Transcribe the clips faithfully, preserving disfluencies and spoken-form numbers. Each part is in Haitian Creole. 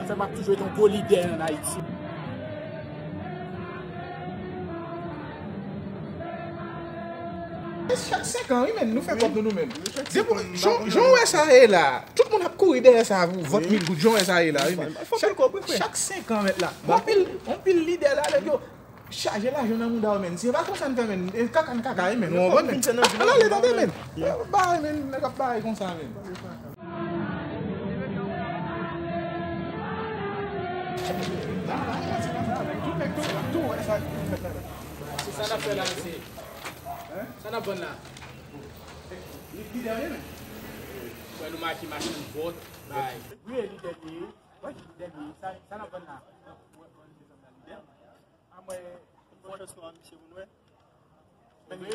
Fè m ap toujou ret yon gwo lidè ann Ayiti. Chak senk an, wi, menn, nou fè kòb nou, nou menm. Depi, jan, jan w wè sa ye la, tout moun ap kouri dèyè sa pou vòt mil goud, jan w wè sa ye la, wi, menn. Chak, chak senk an, mèt la. Anpil, anpil lidè la, nèg yo chaje lajan nan mouda yo, menn. Se pa konsa n fè, menn. E kaka n kaka, wi, menn. Ou konprann, menn? Ala, ale, tande, menn. Bay, menn, nèg ap bay konsa, menn. Se sa n ap fè la, mesye. Sa n ap vann la? Li, li dènye, men. Wè, nou make machann vòt, bay. Wi, li dènye. Wi, li dènye. Sa, sa n ap vann la? Amwe,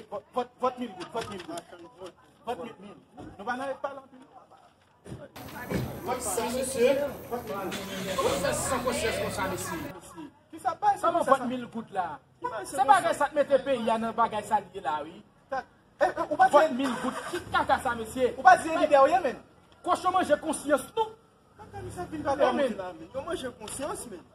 vòt, vòt, vòt mil goud, vòt mil goud. Vòt mil, mil. Nou pa nan ret pale anpil. Vòt sa, mesye. Vòt mil goud. Ou fè san konsyans konsa, mesye. Kisa bay sa? Kòman vòt mil goud la? Se bagay sa k mete peyi a nan bagay sa l ye la, wi. Vòt mil goud, ki kaka sa, mesye? Ou pa di e lidè w ye, menn. Kochon manje konsyans nou. Kaka misye ap vin pale a misye la, menn. Yo manje konsyans, menn.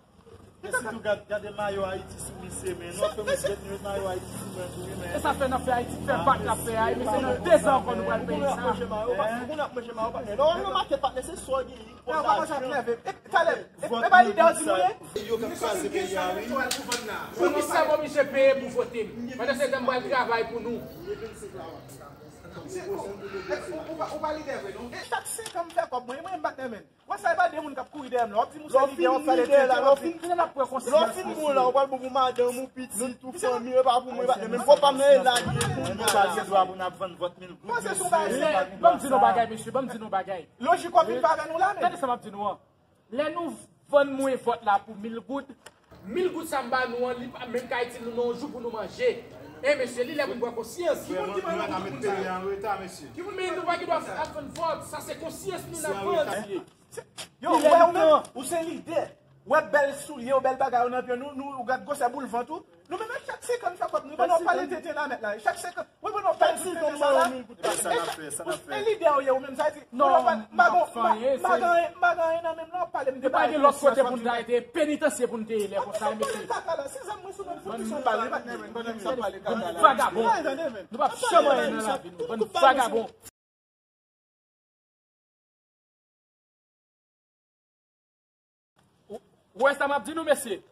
Men sitou gad, gade mayo Ayiti sou misye, menn. Lòt fè misye met mayo Ayiti sou mwen tou, wi, menn. E sa fè n ap fè Ayiti, fè bak n ap fè a, e mesye, nan dezan ankò nou pral peye sa. Moun ap manje mayo, patnè. Lè w al nan makèt, patnè, se sa w genyen. Ou pa konn sa ap leve. E, talè, e, e pa lidè w di nou ye? Yo k ap kraze peyi a, wi. Poukisa m oblije peye pou vote m? Pandan se tan m pral travay pou nou. Se, ou, ou, ou pa, ou pa lidè vre, non. E chak senk an m fè kòb mwen, e mwen m pa t nan men. Wè sa, e pa de moun k ap kouri dèyè m la. W ap di m ou se lidè, w ap pale de lidè, w ap fin, lè n ap pran konsyans, lè w fin bon la, w pral bon pou madanm ou, pitit ou, fanmi, e pa pou mwen, e pa de men. Fò pa m nan e lage pou nou pa gen dwa pou n ap vann vòt mil goud, mesye. Ban m di nou bagay, mesye, ban m di nou bagay. Lojik w ap vin fè avè nou la, men. Tande sa m ap di nou an. Lè nou vann mwen vòt la pou mil goud, mil goud sa m ba nou an, li pa menm ka itil nou nan yon jou pou nou manje. E mesye, li lè pou n pran konsyans. Ki moun ki ban nou goud pou n sa? Ki moun, men nou pa gen dwa ap vann vòt, sa se konsyans nou n ap vann. Yo, ou wè ou menm, ou se lidè. Ou wè bèl soulye, ou bèl bagay, ou nan pye nou, nou, ou gad gwosè boul vant ou. Nou menm, chak senk an n fè kòb nou, pandan w pale tenten la, mèt la. Chak senk an, wi, pandan w pale tout tenten sa la. E lidè w ye, ou menm, sa di, non, m pa gen anyen, m pa gen anyen nan men m, non, w ap pale m de bagay. Nou pa gen lòt kote pou n ta rete, penitansye pou n te ye lè konsa, mesye. Bann vagabon. Nou p ap janm anyen nan lavi nou. Bann vagabon. Ou, ou wè sa m ap di nou, mesye?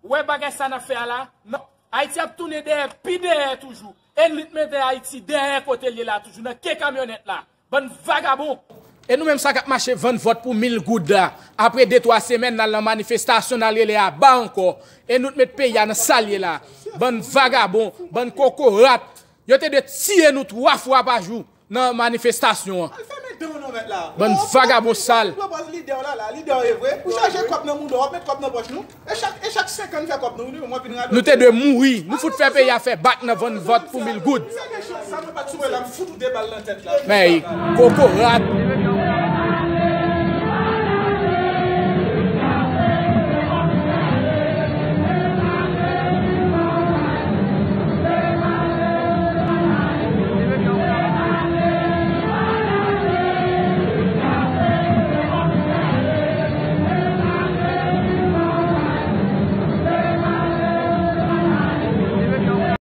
Ou wè bagay sa n ap fè a la? Non. Ayiti ap tounen dèyè, pi dèyè toujou. E n lit mete Ayiti dèyè kote l ye la toujou, nan ke kamyonèt la. Bann vagabon! E nou menm sa k ap mache vann vòt pou mil goud la, apre de twa semèn, n al nan manifestasyon, n al rele aba ankò. E nou t met peyi a nan sa l ye la. Bann vagabon, bann kokorat. Yo te dwe tiye nou twa fwa pa jou nan manifestasyon an. Al fèmen dan w non, mèt la. Bann vagabon sal. Pran pòz lidè w la, la, lidè w ye vre. Ou chaje kòb nan mouda w, w ap met kòb nan pòch nou. E chak, e chak senk an n fè kòb nou, nou, mwen vin radote. Nou te dwe mouri. Nou fout fè peyi a fè bak nan vann vòt pou mil goud. Sa mwen pa t sou mwen la, m fout ou de bal nan tèt la. Men, kokorat.